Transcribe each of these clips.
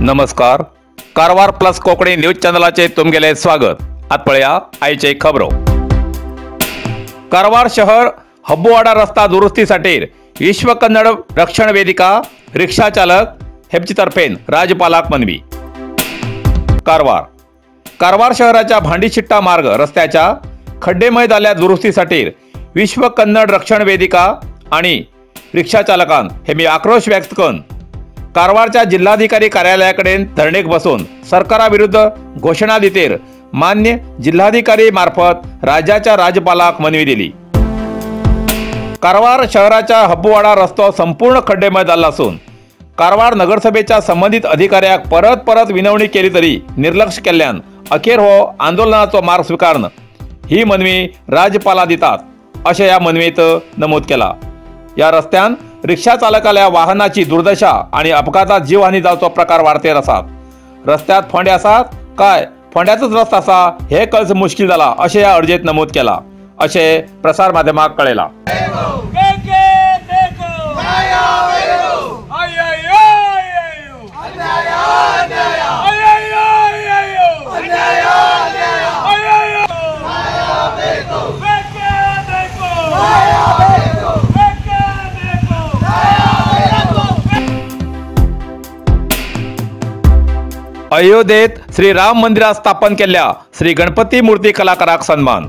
नमस्कार, Karwar plus Konkani news चॅनलाचे तुमगेले स्वागत। आत पळया आयचे खबरो। कारवार शहर हब्बुवाडा रस्ता दुरुस्तीसाठी विश्व कन्नड रक्षण वेदिका रिक्षा चालक हेमची तर्फेन राज्यपालाक मनवी। कारवार कारवार शहराच्या भांडीशिट्टा मार्ग रस्त्याच्या खड्डेमय जाल्ल्या दुरुस्तीसाठी विश्व कन्नड रक्षण वेदिका आणि रिक्षा चालकान हेमी आक्रोश व्यक्त करून कारवारच्या जिल्हाधिकारी कार्यालयाकडे धरणेक बसून सरकाराविरुद्ध घोषणा दितेर मान्य जिल्हाधिकारी मार्फत राज्याच्या राज्यपालाक मनवी दिली। कारवार शहराच्या हब्बुवाडा रस्तो संपूर्ण खड्डेमय जाल्लो असून कारवार नगरसभेच्या संबंधित अधिकाऱ्याक परत परत विनवणी केली तरी निर्लक्ष केल्ल्यान अखेर हो आंदोलनाचो मार्ग स्वीकारून ही मनवी राज्यपाला दितात अशें ह्या मनवेत नमूद केला। या रस्त्यान रिक्षा चालकाल्या वाहनाची दुर्दशा आणि अपघातात जीवहानी जावचो प्रकार वाढतेर आसात। रस्त्यात फोंडे आसात काय फोंड्याचोच रस्तो आसा हे कळच मुश्कील जाला अशें ह्या अर्जेत नमूद केला अशें प्रसार माध्यमाक कळयला। अयोध्येत श्री राम मंदिरात स्थापन केल्ल्या श्री गणपती मूर्ती कलाकाराक सन्मान।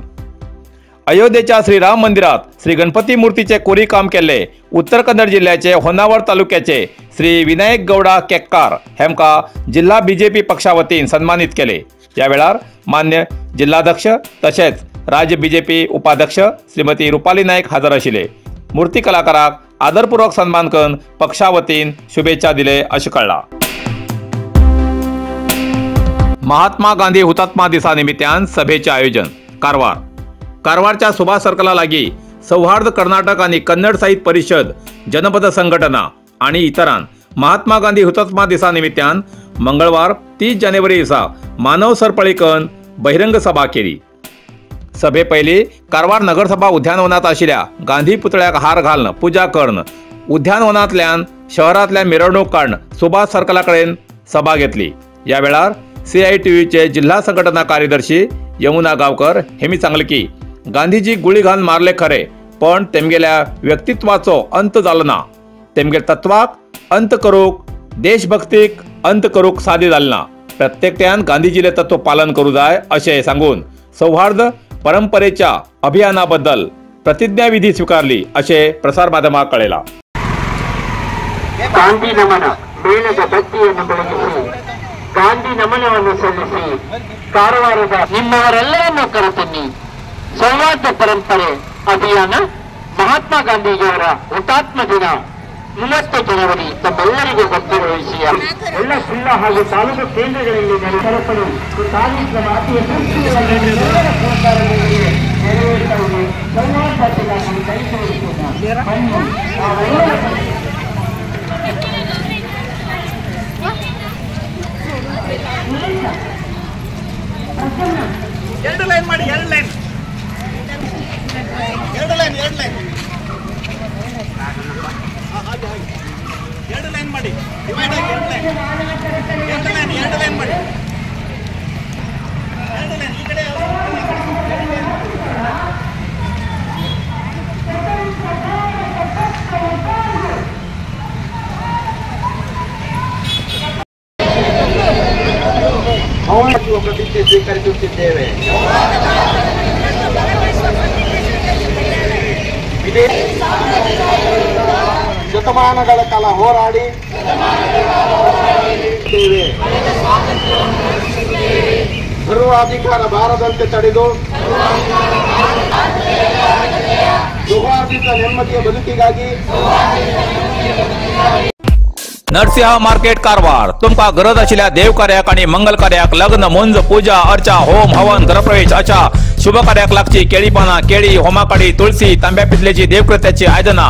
अयोध्येच्या श्री राम मंदिरात श्री गणपती मूर्तीचे कोरीव काम केल्ले उत्तर कन्नड जिल्ह्याचे होन्नावर तालुक्याचे श्री विनायक गौडा केक्कार हेमका जिल्हा बीजेपी पक्षा वतीन सन्मानित केले। या वेळार मान्य जिल्हाध्यक्ष तशेंच राज्य बीजेपी उपाध्यक्ष श्रीमती रुपाली नाईक हजर आशिल्ले। मूर्ती कलाकाराक आदरपूर्वक सन्मान करून पक्षा वतीन शुभेच्छा दिले अशें कळ्ळां। महात्मा गांधी हुतात्मा दिसा निमित्तान सभेचे आयोजन। कारवार कारवारच्या सुभाष सर्कला लागी सौहार्द कर्नाटक आणि कन्नड साहित्य परिषद जनपद संघटना आणि इतरां महात्मा गांधी हुतात्मा दिसा निमित्तान मंगळवार 30 जानेवारी दिसा मानव सरपळी करून बहिरंग सभा केली। सभे पयली कारवार नगरसभा उद्यानवनात आशिल्ल्या गांधी पुतळ्याक हार घालून पूजा करून उद्यानवनांतल्यान शहरांतल्यान मिरवणूक काडून सुभाष सर्कला कडेन सभा घेतली। या वेळार CITUचे जिल्हा संघटना कार्यदर्शी यमुना गावकर हेमी सांगले की गांधीजी गुळी घालून मारले खरे पण तेमगेल्या व्यक्तित्वाचो अंत जालो ना, तेमगेल्या तत्वाक अंत करूक देशभक्तीक अंत करूक साध्य जालें ना। प्रत्येकट्यान गांधीजीले तत्व पालन करू जाय अशें सांगून सौहार्द परंपरेच्या अभियानाबद्दल प्रतिज्ञाविधी स्वीकारली अशें प्रसार माध्यमाक कळयलां। गांधी नमन ಮೇಳದ ಬತ್ತಿಯನ್ನು ಬೆಳಗಿಸಿ ಗಾಂಧಿ ನಮನವನ್ನು ಸಲ್ಲಿಸಿ ಕಾರವಾರದ ನಿಮ್ಮವರೆಲ್ಲರನ್ನೂ ಕರೆತನ್ನಿ ಸೌಹಾರ್ದ ಪರಂಪರೆ ಅಭಿಯಾನ ಮಹಾತ್ಮ ಗಾಂಧೀಜಿಯವರ ಹುತಾತ್ಮ ದಿನ 30 ಜನವರಿ ತಮ್ಮೆಲ್ಲರಿಗೂ ಗೊತ್ತಿರುವ ವಿಷಯ. ಎಲ್ಲ ಜಿಲ್ಲಾ ಹಾಗೂ ತಾಲೂಕು ಕೇಂದ್ರಗಳಲ್ಲಿ ಸರಪಳಿ ಕಾರ್ಯಕ್ರಮ ಅತಿ ಯಶಸ್ವಿಯಾಗಿ ನೆರವೇರ್ತಾ ಇದೆ. ಸೌಹಾರ್ದತೆಗಾಗಿ ಕೈ ಜೋಡಿಸೋಣ. ಬನ್ನಿ ನಾವೆಲ್ಲರೂ. ಎರಡು ಲೈನ್ ಮಾಡಿ, ಎರಡು ಲೈನ್, ಎರಡು ಲೈನ್, ಎರಡು ಲೈನ್, ಹಾಗೆ ಹಾಗೆ ಎರಡು ಲೈನ್ ಮಾಡಿ, ಡಿವೈಡ್ ಆಗಿ ಎರಡು ಲೈನ್, ಎರಡು ಲೈನ್, ಎರಡು ಲೈನ್ ಮಾಡಿ, ಎರಡು ಲೈನ್ ಈ ಕಡೆ, ಈ ಕಡೆ. ಪ್ರತಿಜ್ಞೆ ಸ್ವೀಕರಿಸುತ್ತಿದ್ದೇವೆ. ಶತಮಾನಗಳ ಕಾಲ ಹೋರಾಡಿ ಸರ್ವಾಧಿಕಾರ ಬಾರದಂತೆ ತಡೆದು ಸೌಹಾರ್ದಿತ ನೆಮ್ಮದಿಯ ಬದುಕಿಗಾಗಿ नरसिंह मार्केट कारवार तुमका गरज आशिल्ल्या देवकार्याक आनी मंगल कार्याक लग्न मुंज पूजा अर्चा होम हवन गृहप्रवेश अशा शुभ कार्याक लागची केळी पानां केळी होमाकाडी तुळसी तांब्या पितलेची देवकृत्याची आयदनां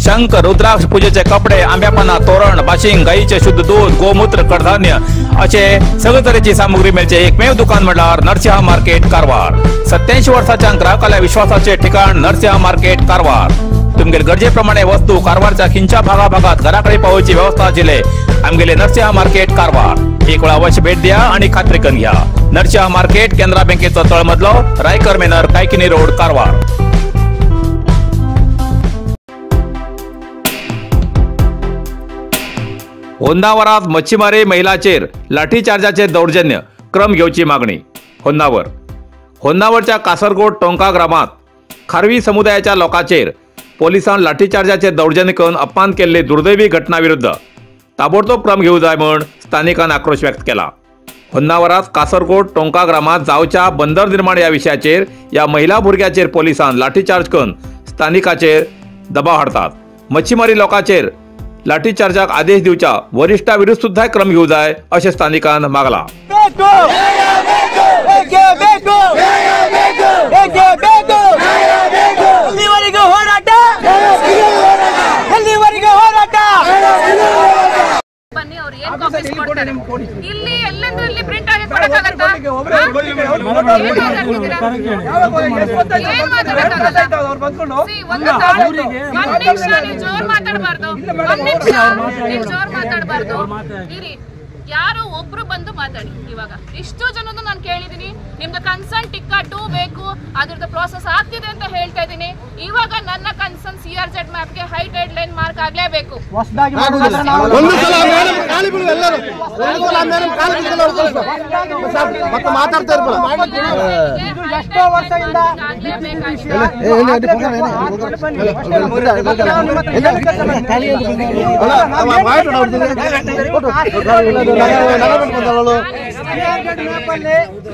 शंख, रुद्राक्ष, पूजेचे कपडे, आंब्यापाना, तोरण, बाशिंग, गाईचे शुद्ध दूध, गोमूत्र, कडधान्य असे सगळे तरेची सामुग्री मेळचे एकमेव दुकान म्हळ्यार नरसिंहा मार्केट कारवार। 87 वर्साच्या ग्राहकाला विश्वासाचे ठिकाण नरसिंहा मार्केट कारवार। तुमगेले गरजेप्रमाणे वस्तू कारवारच्या खिंच्या भागाभागात घराकडे पावोवची व्यवस्था आशिल्ले आमगेले नरसिंहा मार्केट कारवार। एक वेळा अवश्य भेट द्या आणि खात्री करून घ्या। नरसिंहा मार्केट, केनरा बँकेचो तळमजलो, रायकर मेनर, कायकिनी रोड, कारवार। होन्नावरात मच्छीमारी महिलाचेर लाठीचार्जाचे दौर्जन्य क्रम घेवची मागणी। होन्नावर होन्नावरच्या कासरगोड टोंका ग्रामात खारवी समुदायाच्या लोकांचेर पोलिसांन लाठीचार्जाचे दौर्जन्य करून अपमान केल्ले दुर्दैवी घटना विरुद्ध ताबडतोब क्रम घेऊ जाय म्हूण स्थानिकान आक्रोश व्यक्त केला। होन्नावरात कासरगोड टोंका ग्रामात जावच्या बंदर निर्माण ह्या विशयाचेर ह्या महिला भुरग्याचेर पोलिसान लाठीचार्ज करून स्थानिकाचेर दबाव हाडतात। मच्छीमारी लोकांचेर लाठीचार्जाक आदेश दिवच्या वरिष्ठा विरुद्ध सुद्धा क्रम घेऊ जाय अशें स्थानिकान मागला। ಬನ್ನಿ, ಅವ್ರು ಏನ್ ಕಾಪೀಸ್ ಕೊಡ್ತಾರೆ ಇಲ್ಲಿ ಎಲ್ಲಂದ್ರೂ ಇಲ್ಲಿ ಪ್ರಿಂಟ್ ಆಗಿ ಕೊಡಕ್ಕಾಗತ್ತಾ? ಏನ್ ಮಾತಾಡಕ್ಕಾಗಲ್ಲ? ಒಂದು ನಿಮಿಷ ನೀವು ಜೋರ್ ಮಾತಾಡಬಾರ್ದು, ಒಂದ್ ನಿಮಿಷ ನೀವು ಜೋರ್ ಮಾತಾಡಬಾರ್ದು. ಇರಿ, ಯಾರು ಒಬ್ರು ಬಂದು ಮಾತಾಡಿ. ಇವಾಗ ಇಷ್ಟು ಜನದ್ದು ನಾನು ಕೇಳಿದೀನಿ, ನಿಮ್ದು ಕನ್ಸರ್ನ್ ಟಿಕ್ಕಾ 2 ಬೇಕು, ಅದ್ರದ್ದು ಪ್ರಾಸೆಸ್ ಆಗ್ತಿದೆ ಅಂತ ಹೇಳ್ತಾ ಇದ್ದೀನಿ. ಇವಾಗ ನನ್ನ ಕನ್ಸರ್ನ್ CRZ ಮ್ಯಾಪ್ಗೆ ಹೈ ಟೈಡ್ ಲೈನ್ ಮಾರ್ಕ್ ಆಗ್ಲೇಬೇಕು.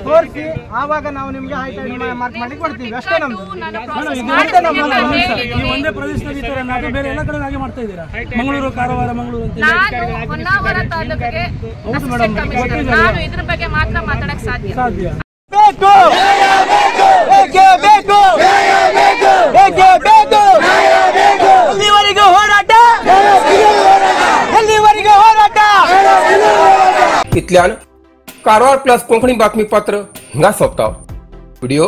ತೋರಿಸಿ ಆವಾಗ ನಾವು ನಿಮ್ಗೆ ಹೈ ಟೈಡ್ ಮಾರ್ಕ್ ಮಾಡಿ ಕೊಡ್ತೀವಿ ಅಷ್ಟೇ. ನಮ್ದು ಒಂದೇ ಪ್ರದೇಶದಲ್ಲಿ ಬೇರೆ ಎಲ್ಲ ಕಡೆ ಹಾಗೆ ಮಾಡ್ತಾ ಇದ್ದೀರಾ? ಮಂಗಳೂರು, ಕಾರವಾರ, ಮಂಗಳೂರು ಅಂತ. ನಾನು ಹೊನ್ನಾವರ ತಾಲೂಕಿಗೆ ಅಸಿಸ್ಟೆಂಟ್ ಕಮಿಷನರ್, ನಾನು ಇದ್ರ ಬಗ್ಗೆ ಮಾತ್ರ ಮಾತಾಡಕ್ ಸಾಧ್ಯ. ಬೇಕು ಬೇಕು ಬೇಕು ಬೇಕು, ಎಲ್ಲಿವರೆಗೂ ಹೋರಾಟ, ಎಲ್ಲಿವರೆಗೂ ಹೋರಾಟ. इतल्यान कारवार प्लस कोंकणी बातमीपत्र हिंगा सोंपता. व्हिडिओ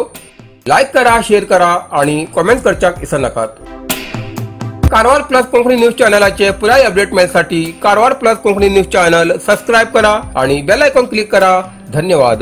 लायक करा, शेअर करा आणि कॉमेंट करच्याक विसरनाकात. कारवार प्लस कोंकणी न्यूज चॅनलाचे पुराय update मेळसाठी Karwar plus Konkani news channel subscribe करा आणि बेल आयकॉन क्लिक करा. धन्यवाद.